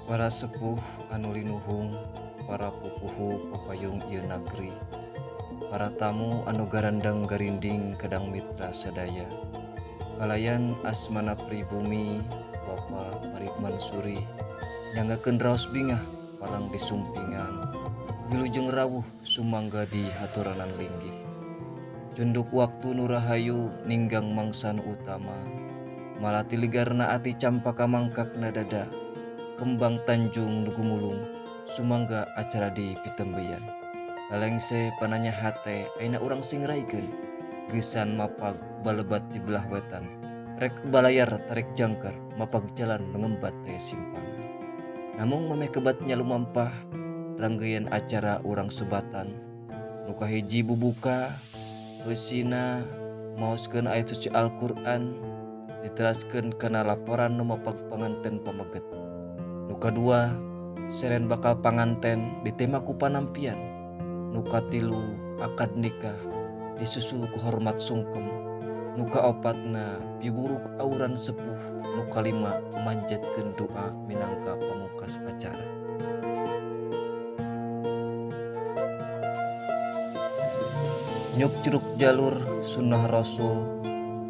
Para sepuh anu linuhung, para pupuhu papayung ieu nagri, para tamu anu garandang garinding kadang mitra sadaya. Kalayan asmana pribumi Bapak Farid Mansuri nyanggakeun raos bingah parang disumpingan wilujeng rawuh sumangga di haturanan linggih. Cunduk waktu nu rahayu ninggang mangsa nu utama, malati ligarna ati campaka mangkakna dada, kembang tanjung nu gumulung sumangga acara di pitembeyan. Lalengse pananya hate ayeuna urang sing raikeun, geusan mapag balebat di belah wetan, rek balayar tarik jangkar mapag jalan nu ngembat teh simpangan. Namung memeh kebatnya lumampah ranggeyan acara urang sebatan, nu kahiji bubuka eusina maoskeun ayat suci Al-Qur'an diteraskeun kana laporan nu mapag panganten pameget. Nu kadua seren bakal panganten ditema ku panampian. Nu katilu akad nikah disusul ku hormat sungkem. Nu kaopatna piwuruk auran sepuh. Nu kalima manjatkeun doa minangka pamungkas acara. Nyuk curug jalur sunnah rasul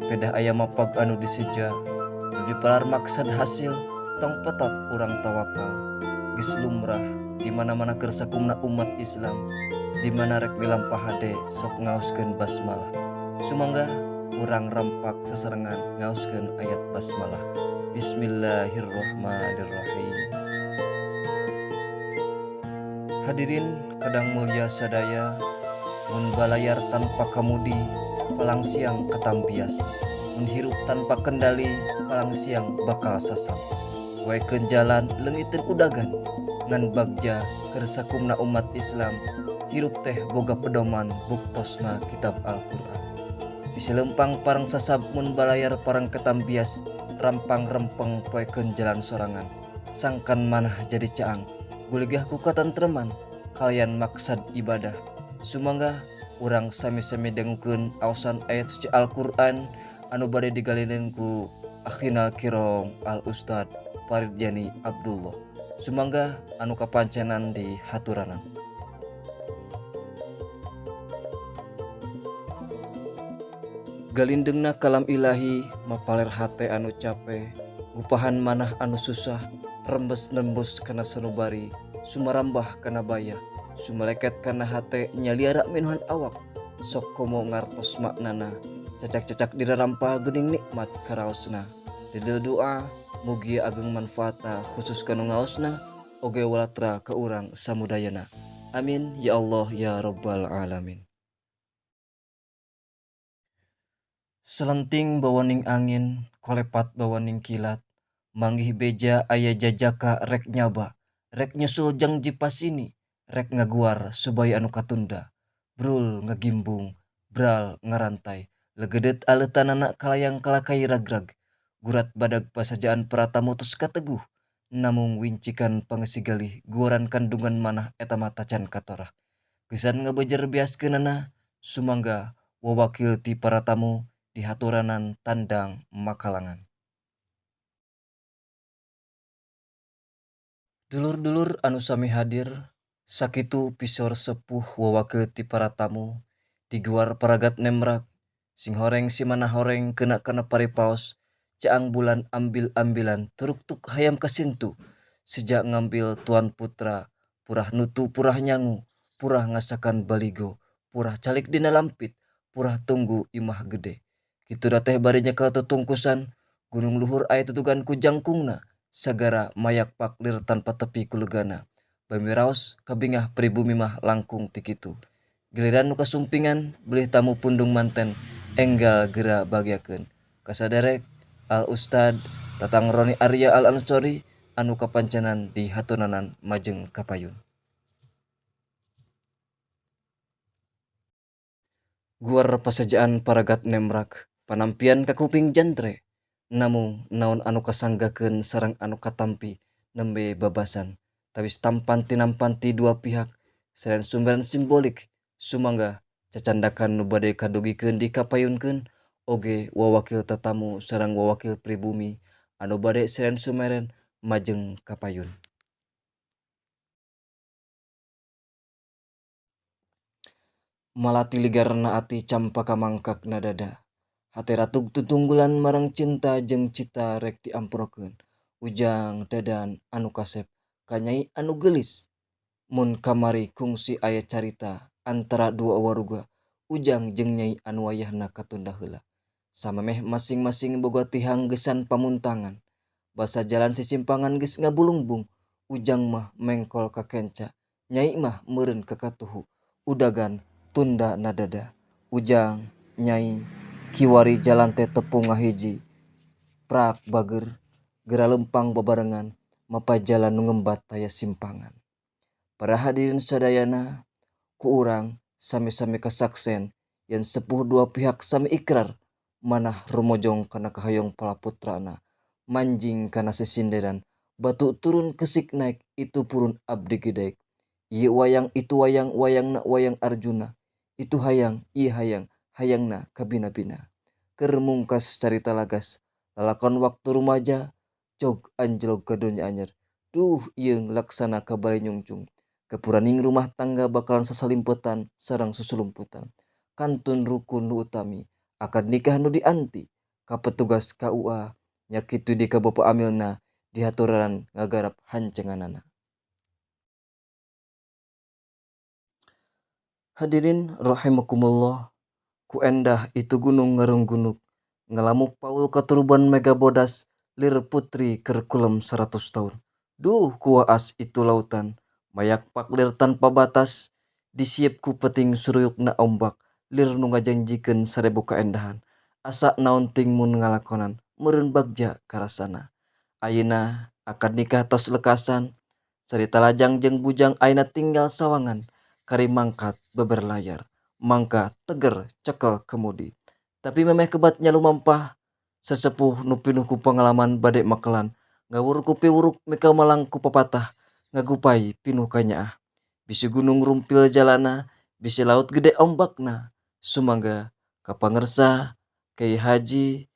pedah aya mapag anu diseja nu dipalar maksad hasil tong petot urang tawakal geus lumrah di mana-mana keur sakumna umat Islam di mana rek milampah hade sok ngaoskeun basmalah. Sumangga urang rampak sasarengan ngaoskeun ayat basmalah. Bismillahirrahmanirrahim. Hadirin kadang mulia sadaya, mun balayar tanpa kamudi palang siang katambias, mun hirup tanpa kendali palang siang bakal sasab. Waekeun jalan leungiteun udagan, ngan bagja keur sakumna umat Islam hirup teh boga pedoman buktosna kitab Al-Qur'an. Bisi lempang parang sasab mun balayar parang katambias, rampang rempeng poekeun jalan sorangan, sangkan manah jadi caang, guligah ku katentreman kalian maksad ibadah. Sumangga urang sami-sami dangukeun aosan ayat suci Al-Qur'an anu bade digalineun ku Akhinal Kirom Al Ustad Farid Yani Abdullah. Sumangga anu kapancenan di haturanan. Galindengna kalam ilahi mapaler hate anu cape, gupahan manah anu susah, rembes-rembes kana sanubari, sumarambah kana bayah, sumaleket kana hate nyaliara minuhan awak, sok komo ngartos maknana, cacak-cacak dirarampa geuning nikmat karaosna. Dedel doa mugi ageng manfaatna khusus kanu ngaosna oge walatra ka urang samudayana. Amin ya Allah ya rabbal alamin. Selenting bawaning angin, kolepat bawaning kilat, manggih beja aya jajaka rek nyaba, rek nyusul jang jipasini, rek ngaguar subaya anu katunda, brul ngagimbung, bral ngarantai, legedet aleutanana kalayang kalakai ragrag, gurat badag pasajaan pratamu tos kateguh, namung wincikan pangesigalih guaran kandungan manah eta mah tacan katorah. Geusan ngabejer biaskeunana, sumangga wawakil ti para tamu dihaturanan tandang makalangan. Dulur-dulur anu sami hadir, sakitu pisor sepuh wawakil ti para tamu, diguar paragat nemrak, sing horeng si mana horeng kena kana paripaos, caang bulan ambil-ambilan turuktuk hayam kasintu, sejak ngambil tuan putra, purah nutu purah nyangu, purah ngasakan baligo, purah calik dina lampit, purah tunggu imah gede. Kitu da teh bari nyekel tutungkusan, gunung luhur aya tutugan ku jangkungna, sagara mayak paklir tanpa tepi ku legana. Bami raos kabingah pribumi mah langkung ti kitu. Giliran nu kasumpingan belih tamu pundung manten enggal gera bagiakeun. Kasaderek Al Ustad Tatang Roni Arya Al Ansori anu kapancenan di hatunanan majeng kapayun. Guar pasajaan paragat nemrak, panampian ka kuping jantre, namung naon anu kasanggakeun sareng anu katampi nembe babasan, tawis tampan tinampan ti dua pihak, selain sumberan simbolik, sumangga cacandakan nu bade kadugikeun dikapayunkeun, oge wawakil tatamu sareng wawakil pribumi anu bade seren sumeren majeng kapayun. Malati ligarna ati campaka mangkakna dada. Hate ratug tutunggulan marang cinta jeung cita rek diamprokeun. Ujang Dadan anu kasep ka Nyai anu geulis. Mun kamari kungsi aya carita antara dua waruga Ujang jeung Nyai anu wayahna katunda heula. Samemeh masing-masing boga tihang geusan pamuntangan. Basa jalan sisimpangan geus ngabulungbung. Ujang mah mengkol ka kenca, Nyai mah meureun ka katuhu. Udagan tunda na dada. Ujang, Nyai, kiwari jalan teh tepung ngahiji. Prak bager, geura leumpang babarengan, mapay jalan nu ngembat taya simpangan. Para hadirin sadayana, ku urang sami-sami kasaksen yen sepuh dua pihak sami ikrar manah rumojong kana kahoyong palaputrana manjing kana sisinderan batu turun keusik naek itu purun abdi ge daek. Ieu wayang itu wayang wayangna wayang Arjuna itu hayang ieu hayang hayangna kabina-bina. Keur mungkas carita lagas lalakon waktu rumaja jog anjlog ka dunya anyar duh ieung laksana kabale nyungcung gapuraning rumah tangga bakalan sasalimpetan sareng susulumputan kantun rukun nu utami akad nikah nu dianti ka petugas KUA nya kitu deui ka bapa amilna dihaturanan ngagarap hancenganana. Hadirin rahimakumullah, ku endah itu gunung ngarunggunuk ngalamuk paul katuruban mega bodas lir putri keur kulem 100 taun. Duh ku waas itu lautan mayak paklir tanpa batas disiep ku peting suruyukna ombak lir nu ngajanjikeun 1000 kaendahan asa naon ting mun ngalakonan meureun bagja karasana. Ayeuna akad nikah tos lekasan carita lajang jeung bujang ayeuna tinggal sawangan kari mangkat beberlayar mangka teger cekel kemudi. Tapi memeh kebat nya lumampah sesepuh nu pinuh ku pangalaman bade makelan ngawur ku piwuruk mika malang ku papatah ngagupai pinuh kanyaah. Bisi gunung rumpil jalana bisi laut gede ombakna sumangga ka pangersa Kiai Haji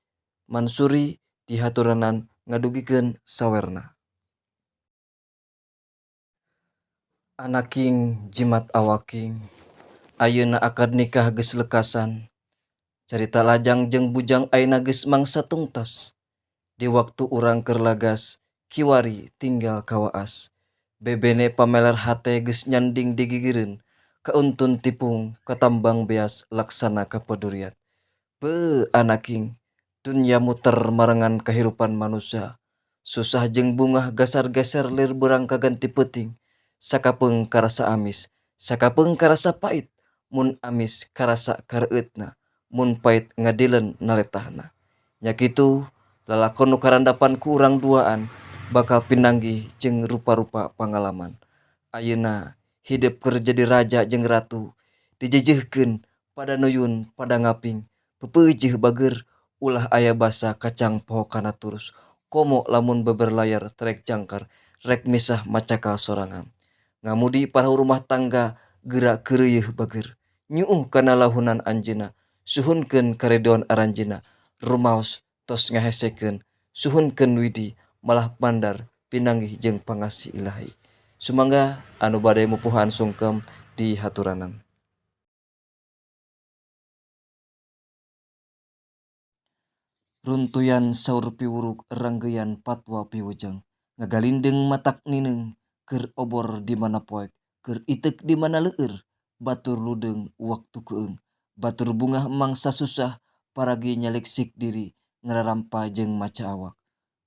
Mansuri dihaturanan ngadugikeun sawerna. Anaking jimat awaking ayeuna akad nikah geus lekasan carita lajang jeung bujang ayeuna geus mangsa tungtas. Di waktu urang keur lagas kiwari tinggal kawaas. Bebene pameler hate geus nyanding di gigireun kauntun tipung katambang beas laksana kapaduriat. Beuh anaking dunya muter marengan kahirupan manusa. Susah jeung bungah gasar geser lir beurang kaganti peuting. Sakapeung karasa amis, sakapeung karasa pait, mun amis karasa kareueutna, mun pait ngadileun naletahna. Nya kitu lalakon nu karandapan ku urang duaan bakal pinanggih jeung rupa-rupa pangalaman. Ayeuna hidep keur jadi raja jeung ratu dijeujeuhkeun pada nuyun pada ngaping peupeujeuh bager ulah aya basa kacang poho kana turus komo lamun beberlayar trek jangkar rek misah macakal sorangan. Ngamudi parahu rumah tangga geura keureuyeeh bager nyuuh kana lahunan anjeunna suhunkeun karedoan aranjeunna rumaos tos ngahesekeun suhunkeun widi malah mandar pinanggih jeung pangasih Ilahi. Sumangga anu bade mupuhan sungkem di haturanan. Runtuyan saur piwuruk ranggeyan patwa piwejang ngagalindeng matak nineung keur obor di mana poek keur iteuk di mana leueur batur ludeung waktu keung batur bungah mangsa susah paragi nyaliksik diri ngararampa jeung maca awak.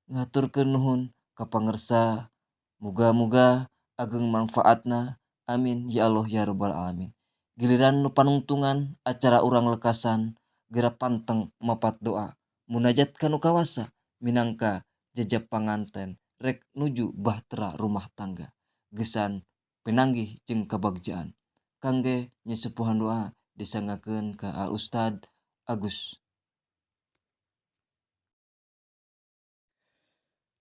Ngahaturkeun nuhun ka pangersa muga-muga ageng manfaatna amin ya Allah ya rabbal alamin. Giliran nu panungtungan acara urang lekasan geura panteng mapat doa munajat ka nu kawasa minangka jejep panganten rek nuju bahtera rumah tangga gesan pinanggih jeung kabagjaan. Kangge nyesepuhan doa disanggakeun ka Al Ustad Agus.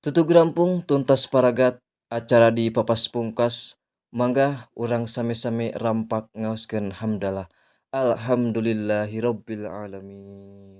Tutug rampung tuntas paragat acara di papas pungkas mangga urang sami-sami rampak ngaoskeun hamdalah alhamdulillahirabbil alamin.